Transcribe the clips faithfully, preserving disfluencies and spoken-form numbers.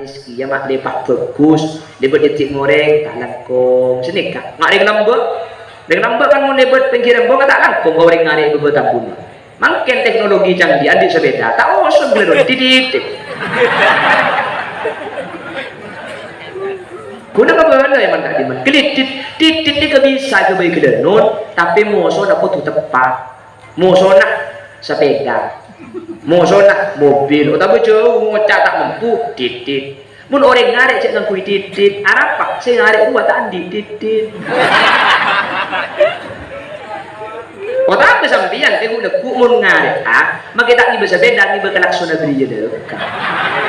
Iyâ, ma' lèbât bhâghus, lèbât dhâddhi orèng, ta' langkong. Sanèka, ma' rèng lambâ'. Rèng lambâ' kan mon lèbât pèngghir embung, ta' langkong ka orèng ngarè' bâbâ tambuna. Mangkèn teknologi canggih, andi' sepeda, ta' osa ghâlânon, didit. Ghuna kabâlâ, yâ, man, ta' diman. Ghâlidit, didit nèka bisa ghâbây ghâlânon, tapè mosona kodhu teppa'. Mosona sepeda, mosona mobil, otabâ jhâu ngoca' ta' mampu, didit. Mon orèng ngarè' jhâ' ngangghuy didit, arapa sè ngarè' rowa ta' andi' didit. Otabâ sampèyan, tèghu-lèghu mon ngarè', ah, makè ta' ngibâ sepeda, ngibâ klaksonna bâriyâ dâ'.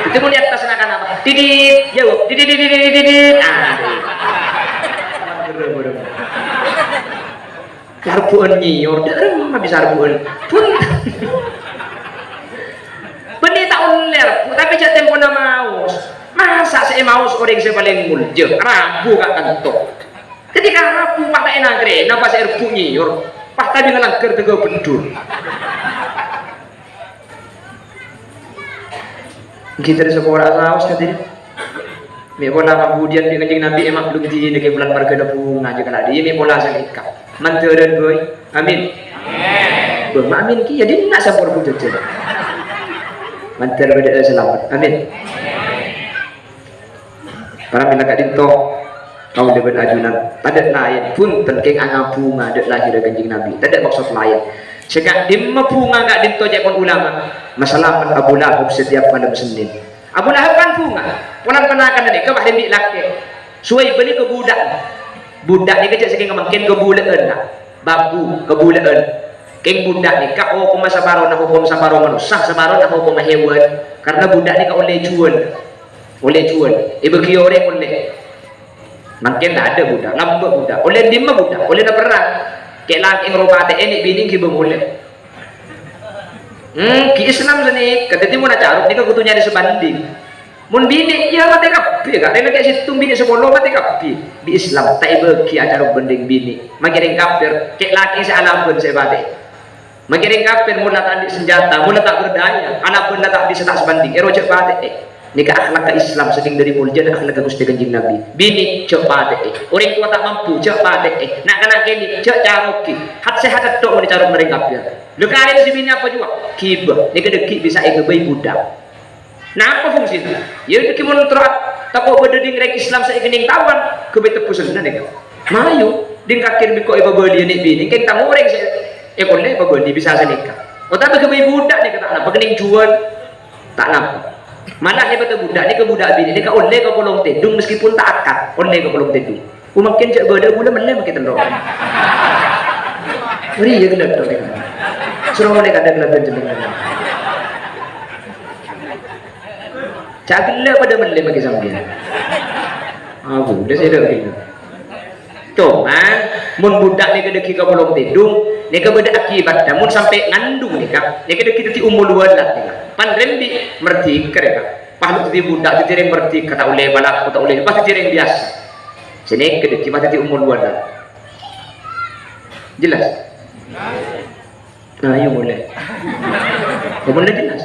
Dhâddhi mon è attas na'-kana' apa? Didit, jawab, didit, didit, didit, didit. Ah, didit. Arbhu'ân nyèyor, dâ' remma bisa arbhu'ân. Bhunten. Bânnè ta' ollè arbhu', tapè jhâ' tempona maos. Masa' sè èmaos orèng sè palèng molja, rabu ka'dinto. Ghâpanèka rabu, pas ta' ènangkèrè, napa sè arbhu' nyèyor, pas tadhing langghâr tèghâ bhendhur. Ghi' terros saporana saos, hadirin. Mè' pola kabudiyân bi' Kanjeng Nabi èmaklum dinah kè bulân marghâna bhunga jhâ' kala' dhi', mè' pola sanèka. Mandhârân, boy. Amin. Bâ, ma' amin kèya, dinna' sampon bujâjâ. Mandhâr bâdâ'â salamet. Amin. Para mèla ka'dinto, kaulâ bân ajunan, tadâ' laèn, bhunten kèng angabhunga dâ' lahèrra Kanjeng Nabi, tadâ' maksod laèn. Sè ka'dimma bhunga ka'dinto ca'èpon ulama, masalamet Abu Lahab setiap malem Senin. Abu Lahab kan bhunga, polana ponakanna nèka bâdâ bi' lakè'. Suwaibah nèka budhâk. Budhâk nèka jhâ' sakèng mangkèn kabulâ'ân, na. Babu, kabulâ'ân. Kèng budhâk nèka hokomma saparona hokom saparo manossa, saparona hokomma hèwan. Karna budhâk nèka ollè èjhuwâl. Ollè èjhuwâl, èbâghi orèng ollè. Mangkèn tadâ' budhâk, lambâ' budhâk. Ollè dimma budhâk? Ollè naperrang. Kè' lakè' ngropa atè'è nè' binè' ghibâ molè. Hmm, ghi' Islam sanèka. Dhâddhi mon acarok nèka kodhu nyarè sabhânding. Mon binè', iyâ matè kabbhi, Ka'. Rèna kè' sèttong binè' sapolo matè kabbhi. Bi' Islam, ta' èbâghi acarok bhânding binè'. Makè rèng kafir, kè' lakè' sè alabân sè èpatè'è. Makè rèng kafir mon la ta' andi' sanjhâta, mon la ta' berdaya, alabân la ta' bisa ta' sabhânding, èro jhâ' patè'è. Nèka akhlakka Islam sakèng dâri moljâna akhlakka Ghustè Kanjeng Nabi. Binè' jhâ' patè'è. Orèng towa ta' mampu, jhâ' patè'è. Na'-kana' kènè', jhâ' carokè. Hat-sèhat tok mon ècarok rèng kafir. Lho, karèna sè binè' apa jhuwa? Ghibâ. Nèka dhâggi' bisa èghâbây budhâk. Napa fungsina? Yâ, dhâggi' mon terro tako' bâdâ dhing rèng Islam sè èkennèng tawan, ghâbây tebbhusânna nèka. Mayu, dhing kakè bi' ko' èpabâliyâ nè' binè', kèng tang orèng sè èkollè èpabâli bisa sanèka. Otabâ ghâbây budhâk nèka ta' napa, kennèng jhuwâl, ta' napa. Malah hèbâddhâ budhâk nèka budhâk binè' nèka ollè kapolong tèdung meskipun ta' akad, ollè kapolong tèdung. Ku mangkèn jhâ' bâdâ bulâ mellè makè tello'. Rèya ghellâ' tok nèka. Soro molè kadhâng-kadhâng jenengan. Jhâ' ghellâ' padâ mellè makè sampèyan. Ah, bulâ sè dâ' ghellâ'. Coma, mon budhâk nèka dhâggi' kapolong tèdung, nèka bâdâ akibatta. Mon sampè' ngandung nèka, nèka dhâggi' dhâddhi ummul walad nèka. Pan rembi' merdeka nèka. Pas dhâddhi budhâk, dhâddhi rèng merdeka, ta' ollè bâlâko, ta' ollè, pas dhâddhi rèng biyasa. Sè nèka dhâggi' pas dhâddhi ummul walad. Jelas? Nah, ayo mulai. Kok mulai jelas?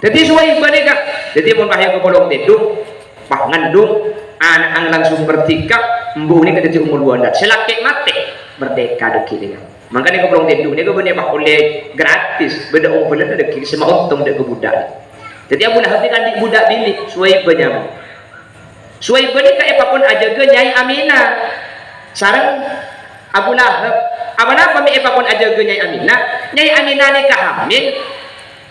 Dhâddhi Suwaibah nèka, dhâddhi mon pas èkapolong tèdung, pas ngandung, ana'na langsung merdeka, embu' nèka dhâddhi ummul walad. Sè lakè' matè, merdeka dhâggi' nèka. Mangkana èkapolong tèdung nèka bânnè pas ollè gratis, bâdâ ombhâlânna dhâggi' sè maontong dhâ' ka budhâk. Dhâddhi Abu Lahab nèka andi' budhâk binè', Suwaibah nyamana. Suwaibah nèka èpakon ajâgâ Nyai Aminah sareng Abu Lahab. Apa napa mè' èpakon ajâgâ Nyai Aminah? Nyai Aminah nèka hamil,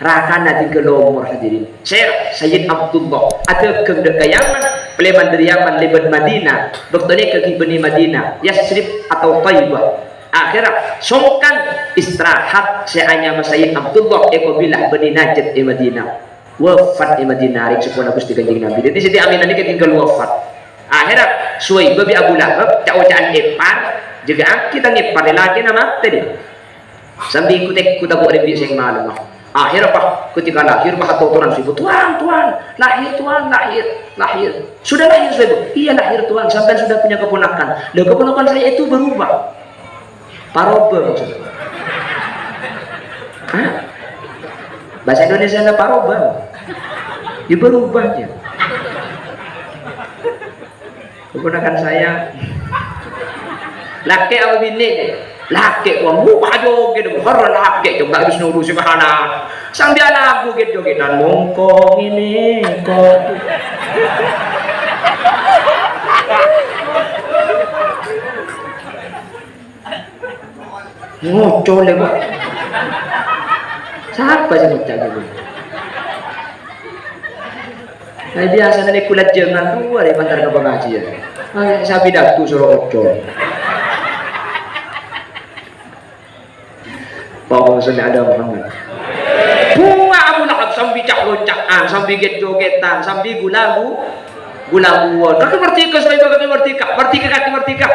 rakana tinggal omor, hadirin. Sèra, Sayyid Abdullah, adhâghâng dhâ' ka Yaman, palèman dhâri Yaman lèbât Madinah. Bâkto nèka ghi' bânnè Madinah, Yasrib atau Thaibah. Akhèrra, songkan istirahat sè anyama Sayyid Abdullah è qabilah Bani Najjar è Madinah. Wafat è Madinah, rèng sepona Ghustè Kanjeng Nabi. Dhâddhi Siti Aminah nèka tinggal wafat. Akhèrra Suwaibah bi' Abu Lahab ca'-oca'an èpar, "Jâgâ'aghi tang èpar, lakèna matè, dhi." Sambi ku-, tèghu tako' rembi' sèng malem. Akhèrra pas ketika lahir, pas atotoran Suwaibah, "Tuan, Tuan, lahir, Tuan, lahir, lahir." "Sudah lahir, Suwaibah?" "Iya, lahir, Tuan. Sampèyan sudah punya keponakan." "Loh, keponakan saya itu berubah." Paroba maksudnya. Hah? Bahasa Indonesianya paroba. Ya, berubah aja. Keponakan saya. Lakè' apa binè'? Lakè', wah, wah, jogèd, har lakè', coba harus nurus, subhanallah. Sambil lagu gitu, jogedan mongko ini kok. Ngoco lè, Pak. Sapa sè ngoca' gitu? Nah, biasana nèko lajângan rowa rè mandhâr ka pangajiân. Ah, sapi datu soro ocol. Allahumma sholli ala Muhammad. Bhunga Abu Lahab sambi cak-lonca'an, sambi gèt-jogètan, sambi gulagu-, gulaguwân. Kakè merdeka, Suwaibah, kakè merdeka. Merdeka, kakè merdeka.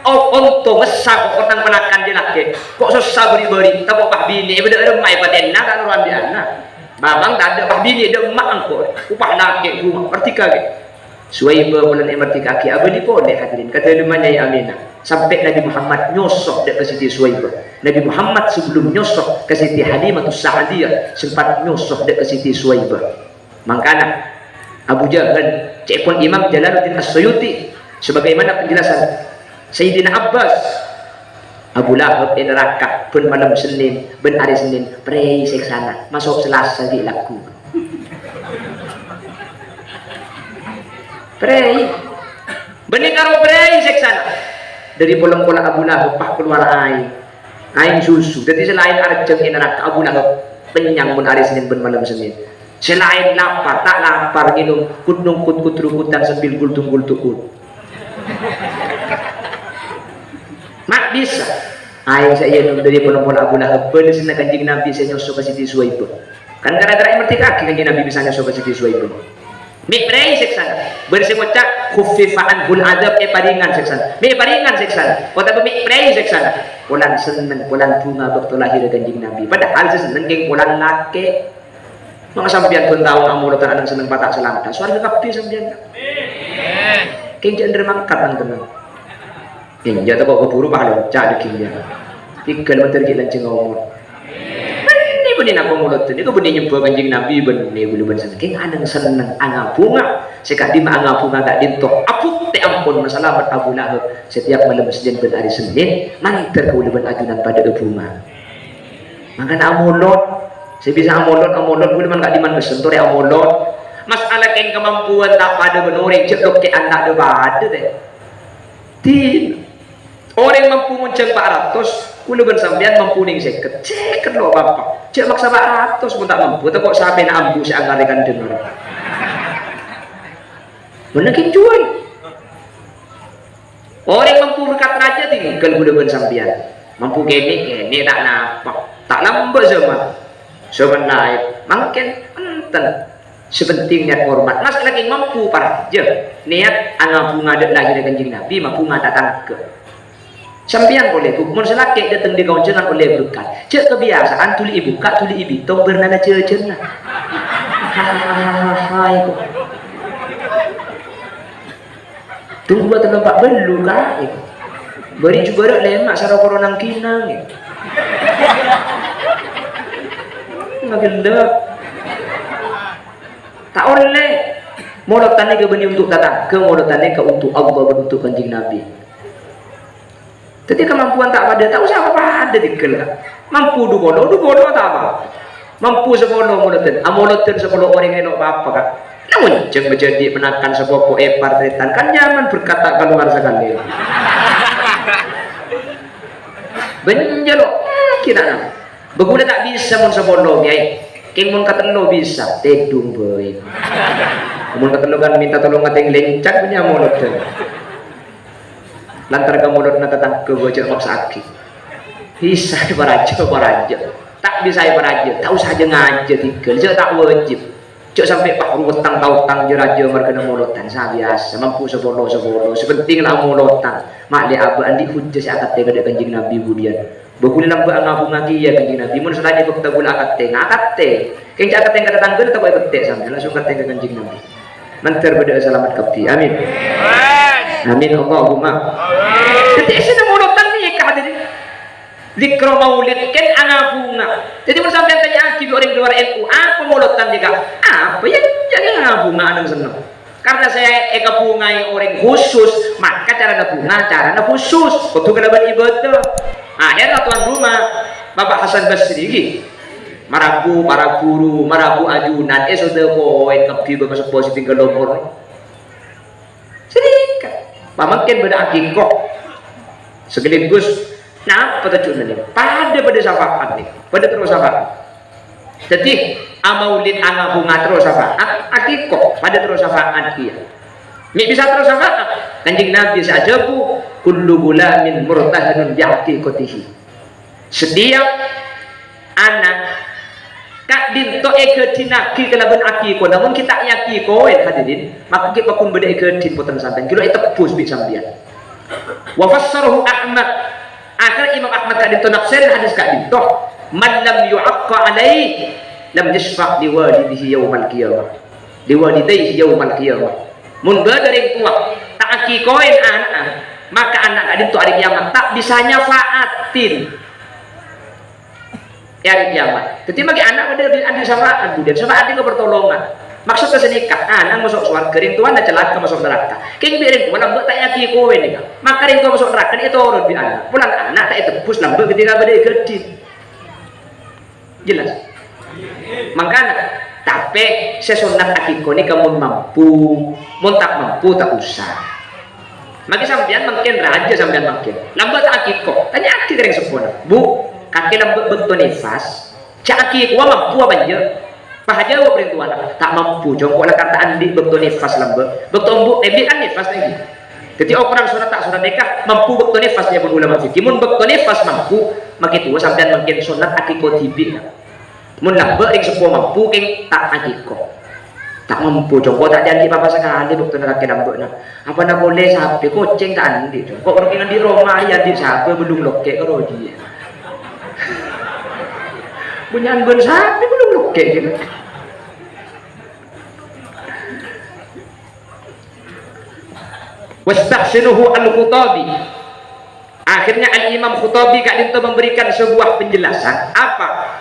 Oh, onto ngessa kok, kok nang ponakan jâ lakè. Kok sossa bâri'-bâri', tako' pas binè', bâdâ remma èpatèna, kan ora ambi'ana. Bapa'na tadâ', pas binè' dâ' emma' engko'. Upah lakè, bhunga, merdeka, ghi. Suwaibah polana èmerdeka'aghi abâli polè, hadirin, ka dâlemma Nyai Aminah. Sampè' Nabi Muhammad nyoso dâ' ka Siti Suwaibah. Nabi Muhammad sebelum nyoso ka Siti Halimatus Sa'diyah, sempat nyoso dâ' ka Siti Suwaibah. Mangkana, Abu Jahal, ca'èpon Imam Jalaluddin As-Suyuti, sebagaimana penjelasan Sayyidina Abbas, Abu Lahab è naraka bân malem Sennèn bân arè Sennèn, prèi sèksana, maso' Selasa ghi' lagghu. Prèi. Bânnè karo prèi sèksana. Dâri polong-polong Abu Lahab pas kalowar aèng. Aèng susu. Dâddhi sè laèn arjhâng è naraka, Abu Lahab kennyang mon arè Sennèn bân malem Sennèn. Sè laèn lapar, ta' lapar ngènom kut-nongkut kut-rukutan sambil gultung-gultu'un. Ma' bisa. Aèng sè èyènom dâri polong-polong Abu Lahab, bâlessânna Kanjeng Nabi sè nyoso ka Siti Suwaibah. Kan gara-gara èmerdeka'aghi Kanjeng Nabi bisa nyoso ka Siti Suwaibah. Mè' prèi sèksana. Bâdâ sè ngoca', "Khuffifa anhul adzab," èparèngan sèksana. Mè' èparèngan sèksana. Otabâ mè' prèi sèksana. Polana senneng, polana bhunga bâkto lahèrra Kanjeng Nabi. Padahal sè senneng kèng polana lakè'. Mangka sampèyan bân taon amolodhân anèng senneng pata' salanta. Sowarghâ kabbhi sampèyan. Kèng jhâ' nèka mangkat nang-tennang. Iyâ, tako' kabhuru pas lonca' dâging, yâ. Tèghâl mandhâr ghi' lanjhâng omor. Bânnè, bânnè napa molodhân nèko bânnè nyembâ Kanjeng Nabi, bânnè bulâ bân senneng. Kèng anèng senneng, anga-bhunga. Sè ka'dimma anga-bhunga ka'dinto. Abhuktè ampon masalamet Abu Lahab. Setiap malem Sennèn bân arè Sennèn, mandhâr kaulâ bân ajunan padâ abhunga. Mangkana amolod, sè bisa amolod, amolod, bulâ man ka'dimman pèssèn torè amolod. Masalah kèng kamampuan ta' padâ bân orèng, jhâ' lokkè'an ta' dâ-padâ, tè. Din, orèng mampu ngonjhâng pa' ratos, kulâ bân sampèyan mampu nèng sèket. Sèket lo' apa-apa. Jhâ' maksa pa' ratos mon ta' mampu, tako' sapèna ambu sè angarè kandhâng. Mennang kèng juwâl. Orèng mampu berkat rajâ tèngghâl kulâ bân sampèyan. Mampu kènè', kènè' ta' napa. Ta' lambâ' jhâman. Jhâman laèn. Mangkèn enten. Sè pentèng niat ngormat. Masalah kèng mampu parajâ. Niat anga-bhunga dâ' lahèrra Kanjeng Nabi, mampu ngata tangghâ. Sampèyan polè, Bu, mon sè lakè' dâteng dâri kaonjhângan ollè berkat. Jhâ' kabiyasaan dhuli èbukka', dhuli èbitong bârnana jhâjhânna. Hahaha, kok. Tunggu tello empat bellu, Kak. Bâri' jubârâ' lèma' sara korona nangkinang. Maghellâ'. Ta' ollè. Molodhân nèka bânnè untuk tatangghâ, molodhân nèka untuk Allah bân untuk Kanjeng Nabi. Dhâddhi kamampuan ta' padâ, ta' osa pa-padâ tèghâl, Kak. Mampu dupolo, dupolo ta' apa. Mampu sapolo molodhân, amolodhân sapolo orèng èno' pa-apa, Kak. Namong jhâng majhâdhi' ponakan sapopo èpar tarètan, kan nyaman berkat ta' kalowar sakalè. Bânjâ lo', kèra. Bâ kulâ ta' bisa mon sapolo, Kèyaè. Kèng mon katello bisa, tèdung bhâi. Mon katello kan minta tolong ngatèng lèncak punya molodhân. Lantar kamolodhânna tatangghâ bâjâ maksa'aghi. Bisa èparajâ, parajâ. Ta' bisa èparajâ, ta' osa jhâ' ngajâ tèghâl, jhâ' ta' wajib. Jhâ' sampè' pas rowetang ta' otang jhâ' rajâ marghâna molodhân, sabiyasa, mampu sapolo, sapolo. Sè pentèng la molodhân. Ma' lè abâ' andi' hujjah sè akantè ka dâ' Kanjeng Nabi budiyân. Bâ kulâ lambâ' anga-bhunga kèya Kanjeng Nabi. Mon salaèn bâkto kulâ akantè, ngakantè. Kèng jhâ' akantè ka tatangghâ, ta' kok èkantè sampèyan, langsung akantè ka Kanjeng Nabi. Mandhâr padâ salamet kabbhi. Amin. Amin, Allahumma. Dhâddhi, sè molodhân nèka, hadirin. Dzikra maulid kan anga-bunga. Dhâddhi, mon sampèyan tanya'aghi bi' orèng luar N U, "Apa molodhân nèka?" "Apa ya, jhâ' anga-bunga, anèng senneng." Karena sè èkabhungaè orèng khusus, maka carana bhunga, carana khusus, kodhu kalabân ibadah. Akhirnya tuan rumah, Bapak Hasan Basri iki, marabu para guru, marabu ajunan, eh, sodâ koen kabbhi bâ' seppo sè tinggal lopor. Sèdhâ. Pamangkèn bâdâ akikah. Sekaligus, napa tojjhuwânna nèka? Padâ-padâ syafaat nèka. Padâ terro syafaat. Dhâddhi, amaulid, anga-bunga terro syafaat, akikah padâ terro syafaat kèya. Mè' bisa terro syafaat. Kanjeng Nabi sè adhâbu, "Kullu ghulamin murtahanun bi aqiqatihi." Setiap ana' ka'dinto èghâdhinaghi kalabân akikah, namong ghi' ta' èakikaè, hadirin, maka ghi' pagghun bâdâ èghâdhin pottrana sampèyan, ghi' lo' ètebbhus bi' sampèyan. Wa fassarahu Ahmad. Akhir Imam Ahmad ka'dinto nafsir hadis ka'dinto, "Man lam yu'aqqa alaihi lam yasyfa' liwalidihi yaumal qiyamah." Liwalidaihi yaumal qiyamah. Mon bâdâ rèng towa ta' akikaè ana'na, maka ana' ka'dinto arè kiamat ta' bisa nyafa'atin. È arè kiamat. Dhâddhi, maghi ana' padâ andi' syafaat, budhiyân syafaat nèka pertolongan. Maksodda sanèka, ana' maso' sowarghâ, rèng towana calaka maso' naraka. Kèng bi' rèng towa lambâ' ta' èakikaè nèka. Maka rèng towa maso' naraka nèka ètoron bi' ana'. Polana ana' ta' ètebbhus lambâ' ghântèna bâdâ è ghâdhin. Jelas? Mangkana, tapè sè sonnat akikaè nèka mon mampu, mon ta' mampu ta' usah. Maghi sampèyan mangkèn rajâ sampèyan mangkèn. Lambâ' ta' akikaè, tanya'aghi ka rèng seppona, "Bu, kakè lambâ' bâkto nifas, jhâ' akikaè mampu apa enjâ'?" Pas ajâwâb rèng towana, "Ta' mampu, congko' la kan ta' andi' bâkto nifas lambâ'. Bâkto embu' embi' kan nifas lagi." Dhâddhi, okoran sonnat ta' sonnat nèka mampu bâkto nifas, ca'èpon ulama fikih. Mon bâkto nifas mampu, maghi towa sampèyan mangkèn sonnat akikaè dhibi', kan. Mon lambâ' rèng seppo mampu, kèng ta' akikaè. Ta' mampu, congko' ta' jhânjhi pa-apa sakalè bâkto naraka lambâ'na. Apana polè sapè, kocèng ta' andi', congko'. Karo kèng andi' roma, andi' sapè, bâllung lokè' karo jiyâ. Bânnya'an bân sapè, bâllung lokè', gitu. Wastahsanahu Al-Khattabi. Akhirnya Al-Imam Khattabi ka'dinto memberikan sebuah penjelasan. Apa?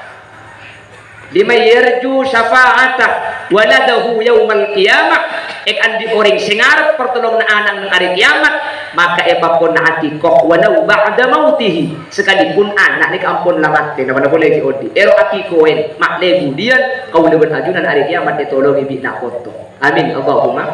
"Liman yarju syafa'ata waladahu yaumal qiyamah." Èkaandi' orèng sè ngarep partolonganna ana' neng arè kiamat, maka èpakon akikaè walau ba'da mautihi, sakalipun ana' nèka ampon la matè, napa-napa polè ghi' odi'. Èro akikaè, ma'lè budhiyân, kaulâ bân ajunan arè kiamat ètolongè bi' na' poto. Amin, Allahumma.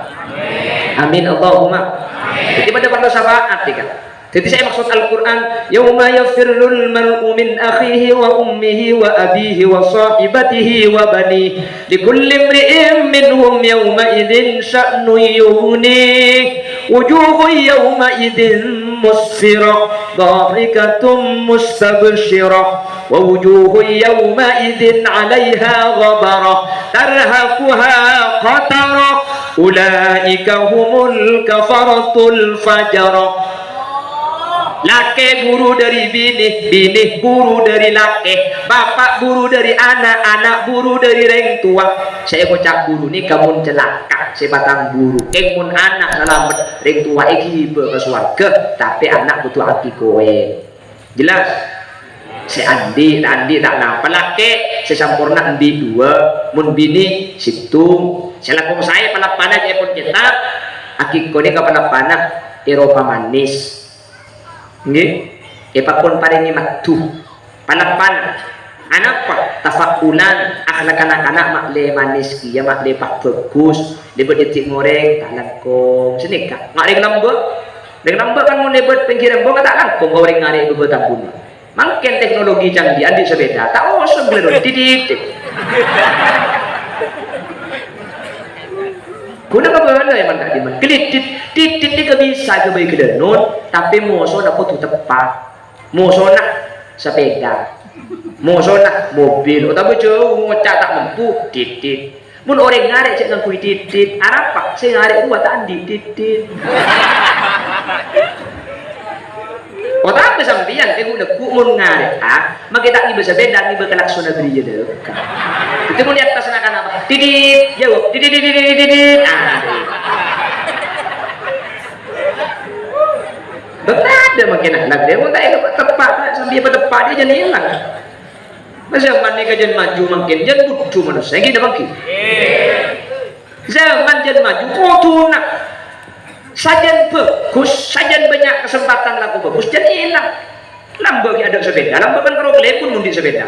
Amin, Allahumma. Dhâddhi, padâ parlo syafaat, ya, kan? Dhâddhi, sè èmaksod Al-Qur'an, "Yauma yafirrul mar'u min akhihi wa ummihi wa abihi wa sahibatihi wa banihi. Likulli imri'in minhum yauma idzin sya'nun yughnih. Wujuhun yauma idzin musfirah, dhahikatun mustabsyirah." "Wa wujuhun yauma'idzin 'alaiha ghabarah, tarhaquha qatarah, ulaika humul kafaratul fajarah." Lakè buru dâri binè, binè buru dâri lakè, bapa' buru dâri ana', ana' buru dâri rèng towa. Sè èkoca' buru nèka mon calaka, sè patang buru. Kèng mon ana' salamet, rèng towa èghibâ ka sowarghâ, tapè ana' kodhu akikaè. Jelas? Sè andi', ta' andi', ta' napa. Lakè sè samporna embi' duwâ', mon binè sèttong. Sè langkong saè palappana ca'èpon kètab, akikaè nèka palappana èro pamanis. Ngghi? Èpakon parèngè madhu. Palappana. Anapa? Tafa'ulan, akhlak na'-kana' ma'lè manis kèya, ma'lè pabhâghus, lèbât dhâddhi orèng, ta' langkong. Sanèka, ma' rèng lambâ'. Rèng lambâ' kan mon lèbât pèngghir embong, ta' langkong ka orèng ngarè' bâbâ tambuna. Mangkèn teknologi canggih, andi' sapèda, ta' osa ghilanun, didit. Ghuna kabâlâ, ya, man, ka'dimman. Ghlidit, didit nèka bisa èghâbây ghilanun, tapè mosona kodhu teppa'. Mosona sapèda. Mosona mobil, otabâ jhâu ngoca' ta' mampu, didit. Mon orèng ngarè' jhâ' ngangghuy didit, arapa? Sè ngarè' rowa ta' andi' didit. Otabâ sampèyan, èghu-lagghu mon ngarè', ah, makè ta' ngibâ sapèda, ngibâ kalaksona bâriyâ dâ'. Dhâddhi mon è attas na'-kana' apa? Didit, jawab, didit, didit, didit, didit. Ah, didit. Bâkadâ mangkèn, nah, mon ta' èghâbây teppa', Sambi pateppa' dhi' jhân èlang. Masa zaman nèka jhân maju mangkèn, jhân budhu manossa, èngghi napa èngghi? Zaman jhân maju, kodhuna sajân bhâghus, sajân bânnya' kasempatan lako bhâghus, jhân èlang. Lambâ' ghi' adâ' sapèda, lambâ' kan karo kalèbun mon andi' sapèda.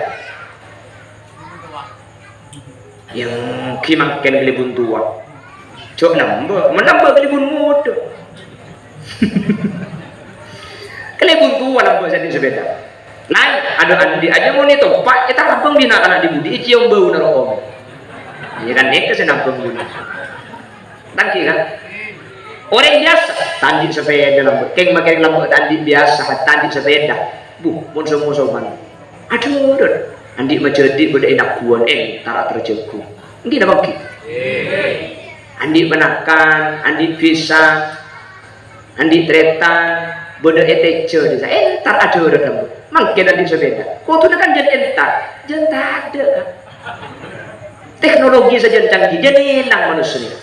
Èngghi mangkèn kalèbun towa. Jhâ' lambâ', mon lambâ' kalèbun ngodâ. Kalèbun towa lambâ' sè andi' sapèda. Laèn, adâ' andi' ajâ mon ètompa', ètambâng bi' na'-kana' dhi-budhi, èciom bâuna rowa. Iyâ kan, nèka sè nambâng bâuna. Tanggi kan? Orèng biyasa, ta' andi' sapèda lambâ'. Kèng makè lambâ' ta' andi' biyasa, ta' andi' sapèda. Bu, mon som-mosoman. Adhu, adhu. Andi' majhâdhi' bâdâ è nagghuwân, èntar aterjâghu. Èngghi napa èngghi? Andi' ponakan, andi' bhisan, andi' tarètan, bâdâ è tèjhâ, dissa, èntar adhârât lambâ'. Mangkèn andi' sapèda. Kodhuna kan jhân èntar, jhân tadâ', kan? Teknologi sajân canggih, jhân èlang manossa nèka.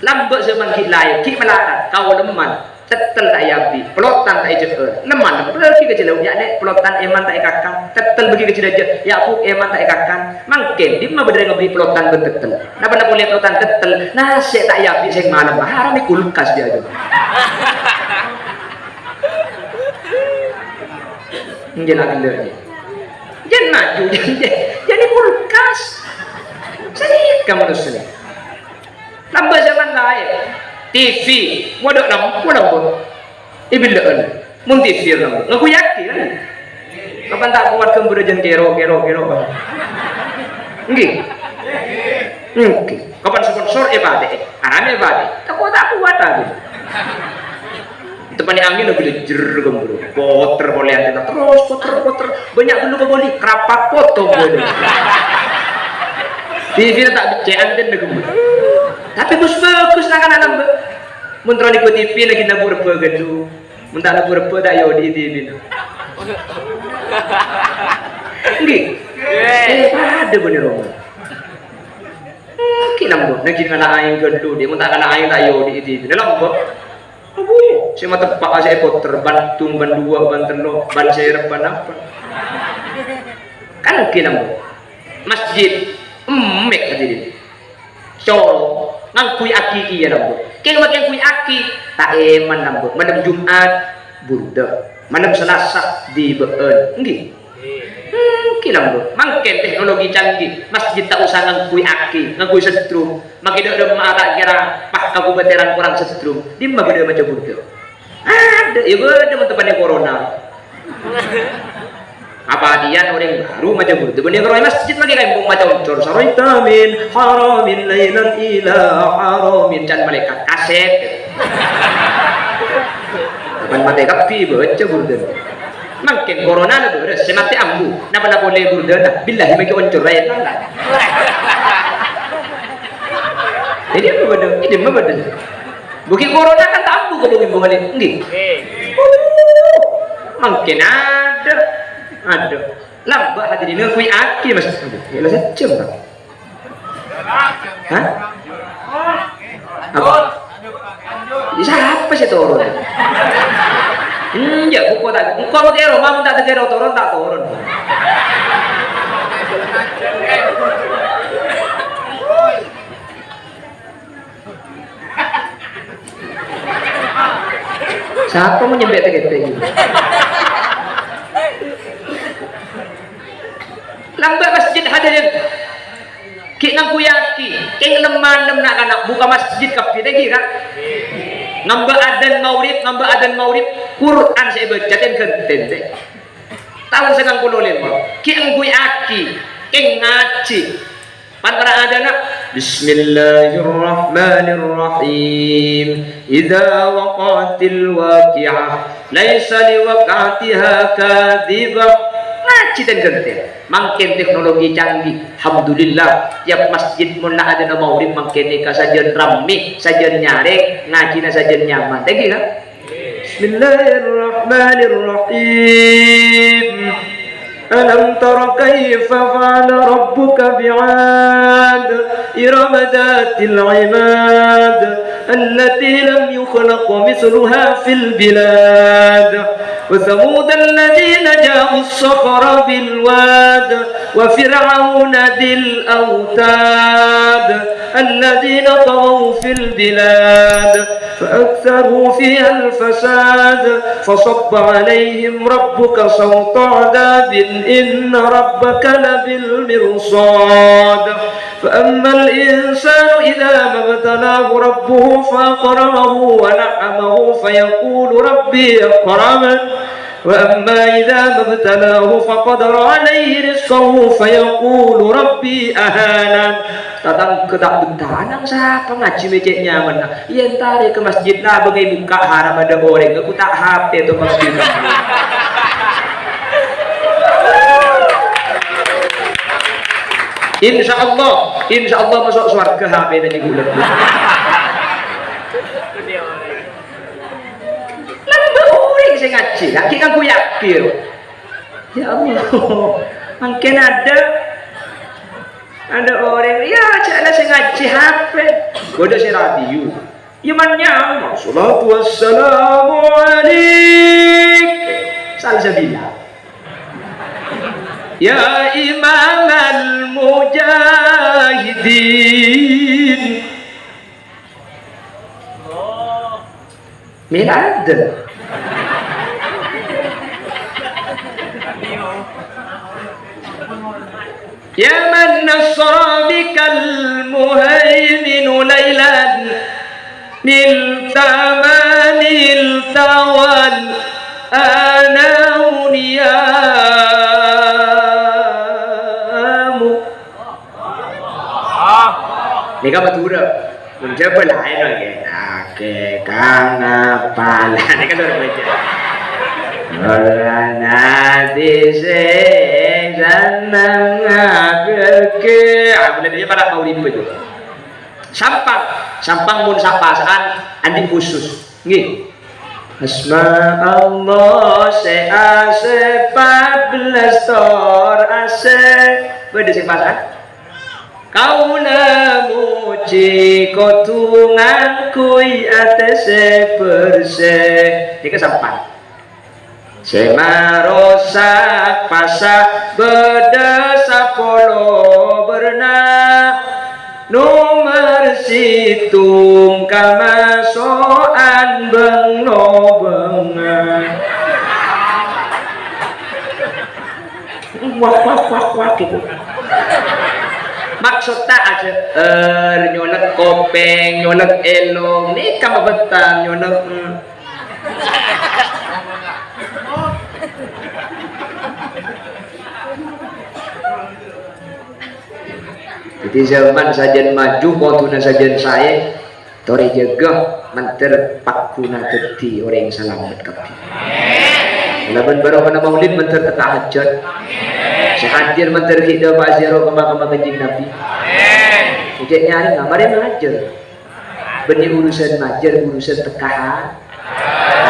Lambâ' zaman ghi' laèn, ghi' malarat, kaolemman, tettel ta' èabi', pelotan ta' èjhâ'âr. Nemman, bâgi ka jhâlâ, ya, Nè', pelotan èman ta' èkakan, tettel bâgi ka jhâlâ, ya, Bu', èman ta' èkakan. Mangkèn, dimma bâdâ orèng aberri' pelotan bân tettel? Napa-napa polè pelotan tettel, nasè' ta' èabi' sèng malem, haram è kulkas, jhâ'. Èngghi la ghellâ', jhân. Jhân maju, jhân, jhân, jhân è kulkas. Sanèka manossa nèka. Lambâ' zaman laèn. T V, wadâ, lambâ', lambâ'. Èbillâ'ân. Mon T V lambâ'. Ngaku yakin, kan? Kapan ta' kowat ghâmbhârrâ jhân kèro, kèro, kèro, Bang? Èngghi? Èngghi. Kapan sponsor èpadâ'â? Arana èpadâ'â. Ta' ko-, ta' kowat aku. Teppanè angèn lagi jhâr ghâmbhârrâ. Potèr polè antèna terros, potèr, potèr. Bânnya' ghâllu kabâli, krapak potong ghâllu. T V ta' beccè' antèna ghâmbhârrâ. Tapè bhâghus-bhâghus na'-kana' lambâ'. Mon terro nèko T V lagi nabu' rebbhâ ghâllu. Mon ta' nabu' rebbhâ ta' èodi'i T V-na. Èngghi? Eh, padâ bânnè roma. Èngghi lambâ', nangèng kana' aèng ghâllu, dhi, mon ta' kana' aèng ta' èodi'i T V-na lambâ'. Abu, sè mateppa' sè èpotèr, ban dung, ban duwâ', ban tello', ban sèrep, ban apa. Kan èngghi lambâ'. Masjid, emmèk hadirin. Colo', ngangghuy aki kèya lambâ'. Kèng ma' ngangghuy aki, ta' èman lambâ'. Malem Jum'at, burdâ. Malem Salasa, dhibâ'ân. Èngghi? Èngghi lambâ'. Mangkèn teknologi canggih, masjid ta' osa ngangghuy aki, ngangghuy setrum. Makè dâ' remma'a ta' kèra pas kabupatènan korang setrum. Dimma bâdâ maca burdâ? Adâ', iyâ bâdâ mon teppanè corona. Apa diyan orèng bhuru maca burdâ? Bânnè karo è masjid makè kaèmpong maca oncor. Saraita min haramin lailan ila haramin. Can malaèkat kasèt. Kapan matè kabbhi bâca burdâ. Mangkèn corona la bârâs, sè matè ambu. Napa-napa polè burdâna? Billahi makè oncor aè. Ini apa bâdâ? Ini apa bâdâ? Bukit corona kan ta' ambu ka bukit bungane, ngghi? Mangkèn adâ'. Adâ'. Lambâ' hadirin ngangghuy aki, Mas. Aduh, ya lah, sajjhâm, Pak. Hah? Apa? Ya, sapa sè toron? Enjâ', engko' ta', engko' mon kèro, mon ta' kèro toron, ta' toron. Sapa mon nyampe' tè-kètè iki? Lambâ' masjid hadirin. Ghi' ngangghuy aki, kèng lem-malem na'-kana' buka masjid kabbhi, ta' ghi, Ka'? Ngambâ' adzan maghrib, ngambâ' adzan maghrib, Qur'an sè èbâca ten-ghânten, tè. Taon sangang polo lèma', ghi' ngangghuy aki, kèng ngajhi. Pan para adâna, "Bismillahirrahmanirrahim. Idza waqa'atil waqi'ah, laisa liwaq'atiha kadzibah." Ngajhi ten-ghânten. Mangkèn teknologi canggih. Alhamdulillah, tiap masjid mon la adâna maghrib mangkèn nèka sajân rammè, sajân nyarè, ngajhina sajân nyaman. Ta' ghi, Ka'? Bismillahirrahmanirrahim. Alam tara kaifa fa'ala rabbuka bi'ad, irama dzatil 'imad, allati lam yukhlaq mitsluha fil bilad. وثمود الذين جابوا الصخر بالواد وفرعون ذي الأوتاد الذين طغوا في البلاد فأكثروا فيها الفساد فصب عليهم ربك سوط عذاب إن ربك لبالمرصاد. فأما الإنسان إذا ما ابتلاه ربه فأكرمه ونعمه فيقول ربي أكرمن. وأما إذا ما ابتلاه فقدر عليه رزقه فيقول ربي أهانن. Tatangghâ ta' bettanang sapa ngajhi mè' cè' nyamanna. Iyâ entarè ka masjid, la bângè bukka' haram bâdâ orèng, ghu ta' H P to masjid. Insyaallah, insyaallah maso' sowarghâ H P-na jiyâ ghulâ. Lambâ' orèng sè ngajhi, laghi' ngangghuy H P, ro. Ya Allah, mangkèn adâ', adâ' orèng, ya, jhâ' la sè ngajhi H P. Bâdâ sè radio. Ya, man nyaman. Salatu wassalamu alaik. Salsabila. Ya Imamal Mujahidin. Mèla adâ'. Ya man nasara bikal muhaiminu lailan nilta ma nilta wal anamu niyamu. Nèka Madhurâ. Mon Jhâbâ laèn, oke. Oke, Kang Apal. Nèka luar biasa. Ora nanti sing seneng ngakhirke. Ah, boleh dia pada mau ribut itu. Sampang, sampang mon sapasaan andi' khusus. Nggih. Asma Allah sè asè, pat bellâs tor asè. Bâdâ sè pasaan? Kaulâ mojhi kodhu ngangghuy atè sè bersè. Nèka sampang. Sè marosak pasa' bâdâ sapolo bârna. Nomer sèttong kamaso'an bâng-lobângnga. Wah, wah, wah, wah, gitu. Maksodda ajâ, er, nyolek kopèng, nyolek èlong, nèka mabâtang, nyolek, hmm. Dhâddhi, jhâman sajân maju, kodhuna sajân saè, torè jâgâ, mandhâr pagghuna dhâddhi orèng salamet kabbhi. Kalabân barokana maulid mandhâr tekka hajhât. Sè hadir mandhâr ghi' dâpa' ziarah ka makamma Kanjeng Nabi. Cè' nyarèngnga, marè majâr. Bânnè urusan majâr, urusan tekka ha-,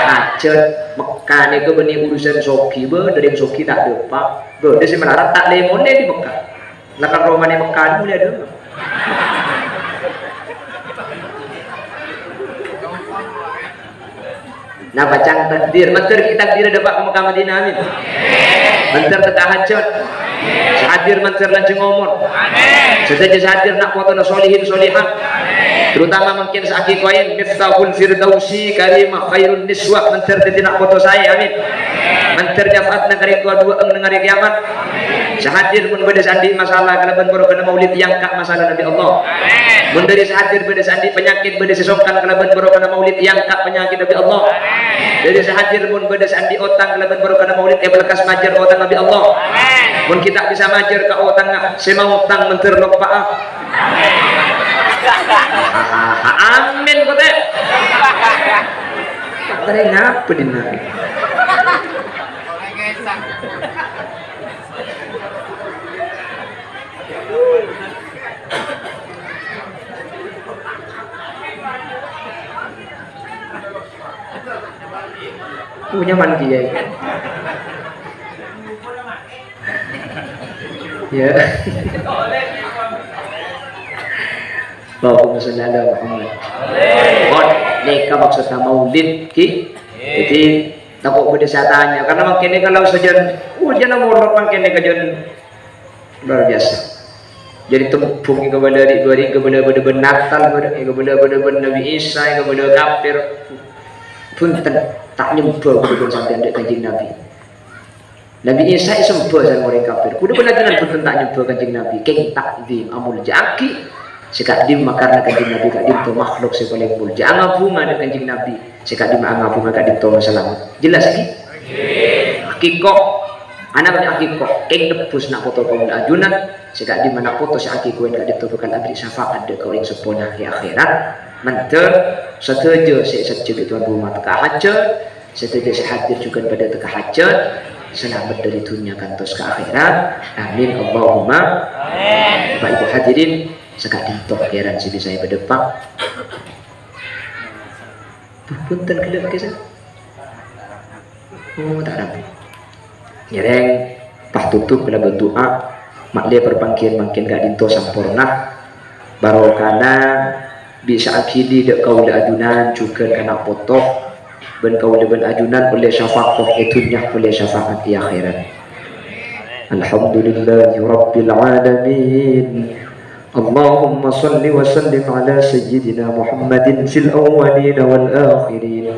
hajhât. Mekka nèko bânnè urusan soghi, bâ, dâri soghi ta' dâpa'. Bâ, dâri sè malarat ta' lèmonè dâri Mekka. Lah, kan romana Mekka molè dâ'. Napa ca'na takdir? Mandhâr ghi' takdir dâpa' ka Mekka Madinah, amin. Mandhâr tekka hajhât. Sè hadir mandhâr lanjhâng omor. Sadhâjâ sè hadir na' potona solihin solihat. Terutama mangkèn sè aghâbây Miftahul Firdausi Karimah Khairun Niswa mandhâr dhâddhi na' poto saè, amin. Mandhâr syafaatna ka rèng towa duwâ'ân neng arè kiyamat. Sè hadir mon bâdâ sè andi' masalah kalabân barokana maulid èangka' masalana bi' Allah. Mon dâri sè hadir bâdâ sè andi' panyakèt, bâdâ sè songkan kalabân barokana maulid èangka' panyakèdda bi' Allah. Dâri sè hadir mon bâdâ sè andi' otang kalabân barokana maulid èpalekkas majâr otangnga bi' Allah. Mon ghi' ta' bisa majâr ka otangnga, sè maotang mandhâr loppa'a. Amin, kote. Tereng apa dina? Punya man kiai. Ya. Allahumma sholli ala Muhammad. Pon, nèka maksodda maulid, Ki. Jadi, Tako' bâdâ sè atanya, karna mangkèn nèka la sajân, oh, jhâna molor mangkèn nèka jhân luar biasa. Jadi tembhung èkabâlâ ri' bâri' èkabâlâ bâdâ bân Natal, bâdâ èkabâlâ bâdâ bân Nabi Isa, èkabâlâ kafir. Bhunten, ta' nyembhâ bâdâ bân sampèyan dâ' Kanjeng Nabi. Nabi Isa èsembhâ sareng orèng kafir. Bâdâ bân ajunan bhunten ta' nyembhâ Kanjeng Nabi. Kèng takdim, amoljâ'aghi sè ka'dimma karna Kanjeng Nabi ka'dinto makhluk sè palèng moljâ. Angabhunga dâ' Kanjeng Nabi. Sè ka'dimma angabhunga ka'dinto salamet. Jelas ghi? Akiko. Ana' bân akiko. Kèng nebbhus na' poto kaulâ ajunan. Sè ka'dimma na' poto sè akikoèn ka'dinto bhâkal aberri' syafaat dâ' ka orèng seppona è akhèrat. Mandhâr sadhâjâ sè èsajjhâ bi' tuan rumah teka hajat, sadhâjâ sè hadir jhughân padâ teka hajat, salamet dâri dhunnya kantos ka akhèrat. Amin, Allahumma. Amin. Bapak Ibu hadirin, saka'dinto kèran sè bisa èpadâpa'. Bhunten ghellâ' kèsan. Oh, ta' rabu. Ngèrèng, pas tutup kalabân du'a, ma'lè parpangghiyân mangkèn ka'dinto samporna. Barokana bisa aghili dâ' kaulâ ajunan jhughân kana' poto, bân kaulâ bân ajunan ollè syafaat è dhunnya, ollè syafaat è akhèrat. Alhamdulillahi rabbil alamin. اللهم صل وسلم على سيدنا محمد في الأولين والآخرين.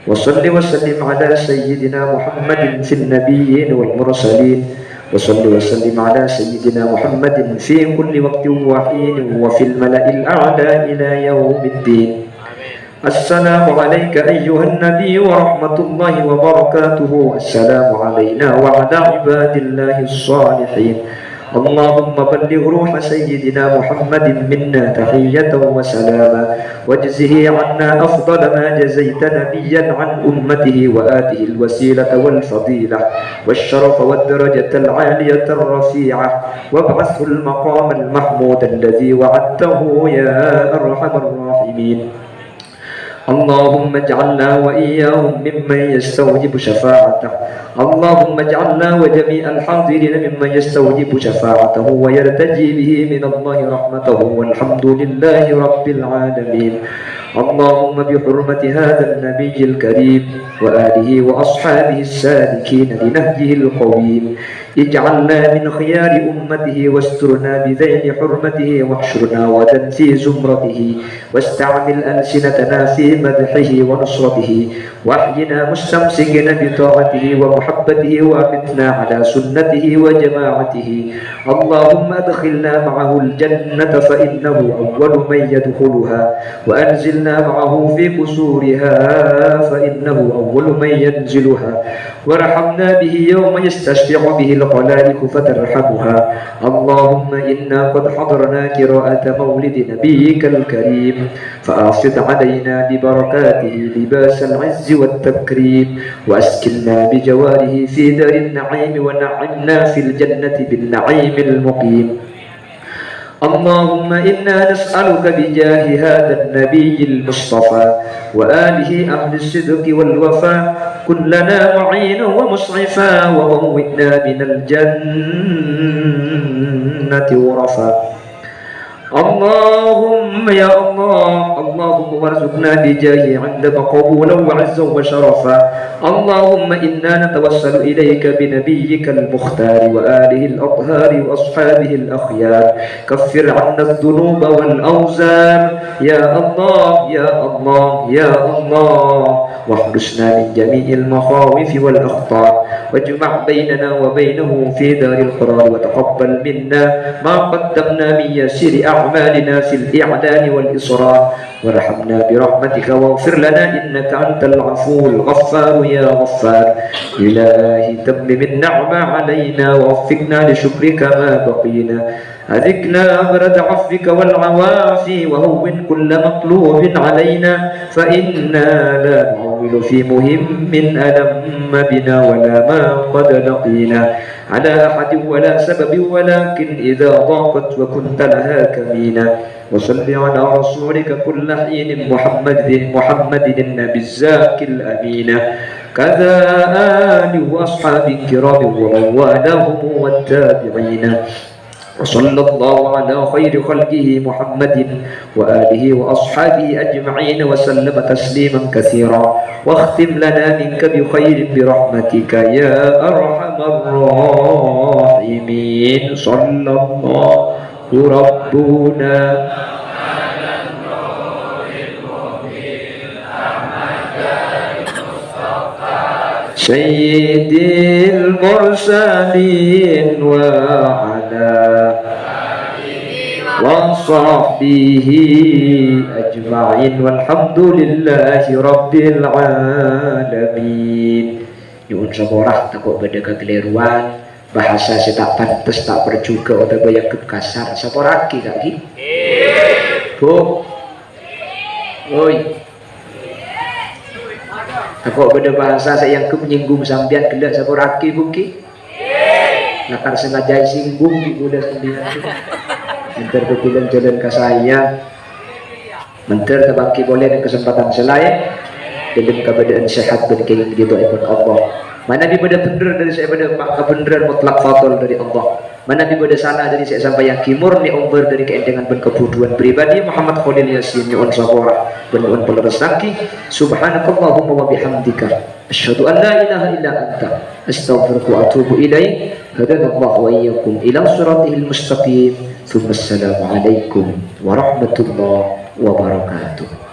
وصل وسلم على سيدنا محمد في النبيين والمرسلين. وصل وسلم على سيدنا محمد في كل وقت وحين وفي الملأ الأعلى إلى يوم الدين. السلام عليك أيها النبي ورحمة الله وبركاته. السلام علينا وعلى عباد الله الصالحين. اللهم بلغ روح سيدنا محمد منا تحية وسلاما، واجزه عنا أفضل ما جزيت نبيا عن أمته، وآته الوسيلة والفضيلة والشرف والدرجة العالية الرفيعة، وابعثه المقام المحمود الذي وعدته يا أرحم الراحمين. اللهم اجعلنا وإياهم ممن يستوجب شفاعته. اللهم اجعلنا وجميع الحاضرين ممن يستوجب شفاعته ويرتجي به من الله رحمته، والحمد لله رب العالمين. اللهم بحرمة هذا النبي الكريم وآله وأصحابه السالكين لنهجه القويم، اجعلنا من خيار أمته واسترنا بذيل حرمته واحشرنا غدا في زمرته، واستعمل ألسنتنا في مدحه ونصرته، وأحينا مستمسكين بطاعته ومحبته، وأمتنا على سنته وجماعته. اللهم أدخلنا معه الجنة فإنه أول من يدخلها، وأنزلنا معه في قصورها فإنه أول من ينزلها، وارحمنا به يوم يستشفع به الخلائق فترحمها. اللهم إنا قد حضرنا قراءة مولد نبيك الكريم، فأفض علينا ببركاته لباس العز والتكريم، وأسكننا بجواره في دار النعيم، ونعمنا في الجنة بالنعيم المقيم. اللهم إنا نسألك بجاه هذا النبي المصطفى وآله أهل الصدق والوفاء كن لنا معينا ومسعفا وبوئنا من الجنة غرفا. اللهم يا الله، اللهم وارزقنا بجاهه عندك قبولا وعزا وشرفا. اللهم إنا نتوسل إليك بنبيك المختار وآله الأطهار وأصحابه الأخيار. كفر عنا الذنوب والأوزار. يا الله، يا الله، يا الله. واحرسنا من جميع المخاوف والأخطار. واجمع بيننا وبينه في دار القرار. وتقبل منا ما قدمنا من يسير أعمالنا في الإعلان والإسرار. وارحمنا برحمتك واغفر لنا إنك أنت العفو الغفار يا غفار. إلهي تمم النعمة علينا ووفقنا لشكرك ما بقينا. أذقنا برد عفوك والعوافي وهون كل مطلوب علينا، فإنا لا نعول في مهم ألم بنا ولا ما قد لقينا على أحد ولا سبب، ولكن إذا ضاقت وكنت لها كمينا. وصل على رسولك كل حين محمد، محمد النبي الزاكي الأمين، كذا آله وأصحابه الكرام ومن والاهم والتابعين. وصلى الله على خير خلقه محمد وآله وأصحابه أجمعين وسلم تسليما كثيرا. واختم لنا منك بخير برحمتك يا أرحم الراحمين. صلى الله ربنا سيد المرسلين وعلى وصحبه أجمعين والحمد لله رب العالمين. Nyu'un saporah, tako' bâdâ kakalèrowan, bhâsa sè ta' pantes, ta' parjhughâ, otabâ èangghep kasar. Sapora'aghi, Ka', ghi? Bu? Oi. Tako' bâdâ bhâsa sè èangghep nyènggung sampèyan ghellâ', sapora'aghi, Bu, ghi? Lakar sengaja èsènggung bi' kaulâ sampèyan. Èntar bâbâlân jhâlân ka saya. Mandhâr tabângghâ polè neng kasempadhân sè laèn. Dâlem kabâdâ'ân sehat bân kèngèng ridhoèpon Allah. Manabi bâdâ bhendher dâri sè bâdâ pa-, kabhendherrân mutlak fadl dâri Allah. Manabi bâdâ sala dâri sè èsampayaghi murni ombâr dâri kaèndhângan bân kabhudhuwân pribadi Muhammad Kholil Yasin nyo'on sapora bân nyo'on palerressaghi. Subhanakallahumma wa bihamdika. Asyhadu an la ilaha illa anta. Astaghfiruka wa atubu ilaik. Hadanallahu wa iyyakum ila siratihil mustaqim. Tsumma assalamualaikum warahmatullahi wabarakatuh.